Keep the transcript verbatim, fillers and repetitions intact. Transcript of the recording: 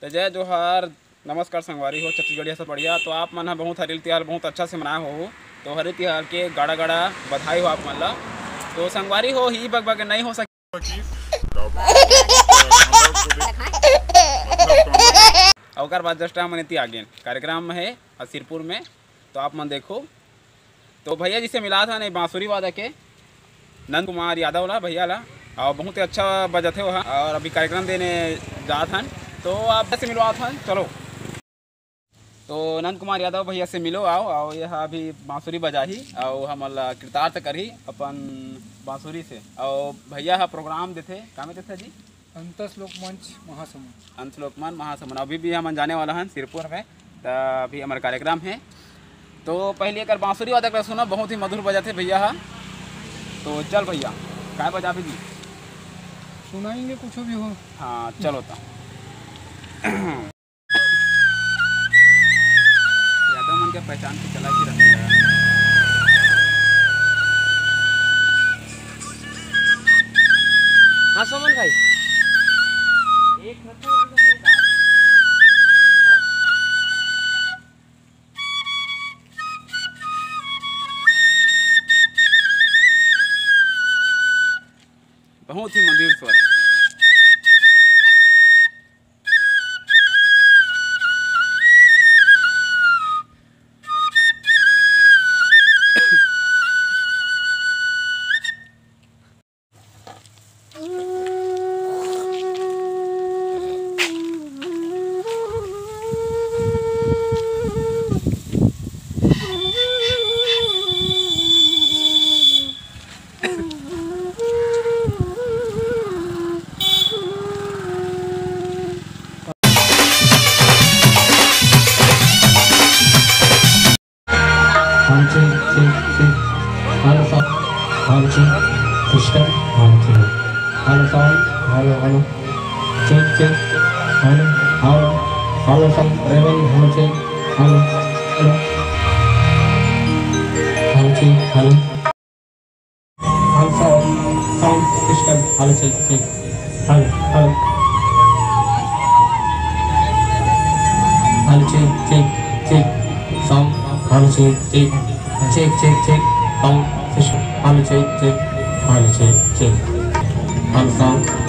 तो जय जोहार, नमस्कार संगवारी हो, छत्तीसगढ़िया सब बढ़िया। तो आप मन ह बहुत हरेली तिहार बहुत अच्छा से मनाए हो, तो हरेली तिहार के गाड़ा गाड़ा बधाई हो आप मन ला। तो संगवारी हो, ही बग बग नहीं हो सके। अउ ओकर बाद just हमन एती आगेन कार्यक्रम में है असीरपुर में, तो आप मन देखो। तो भैया जी से मिलात हन, ये बांसुरी वादक हे नंद कुमार यादव ला, भैया ला, और बहुत ही अच्छा बजाथे वो ह। और अभी कार्यक्रम देने जात हन, तो आप से मिलवात हन, चलो। तो नंद कुमार यादव भैया से मिलो, आओ, आओ, ये ह अभी बांसुरी बजाही, और हमन ला कृतार्थ करही अपन बांसुरी से। और भैया ह प्रोग्राम देथे, का में देथे जी? अंतस लोकमंच महासमुंद। अंतस लोकमंच महासमुंद। अभी भी हमन जाने वाला हन सिरपुर में, त अभी हमारा कार्यक्रम है। तो पहले एकर बांसुरी वादक ला सुना, बहुत ही मधुर बजाथे भैया हा। तो चल भैया, काय बजाबे जी? सुनाएंगे कुछ भी हो। हाँ, चलो तो। यादव मन के पहचान के चला के रखेगा। हाँ, सुमन भाई। एक हाथ में बहुत ही मधुर स्वर। One, two, three, three. Hello, sound. One, two. System. One, two. Hello, sound. Hello, hello. Check, check. Hello, hello. Hello, sound. Reverend, hello, check. Hello, hello. Hello, check. Hello. Hello, sound, sound system. Hello, check, check. Hello, hello. Hello, check, check, check. Sound. Hello, check, check. Check, check, check. Sound system. Hello, check, check. Hello, check, check. Hello, sound.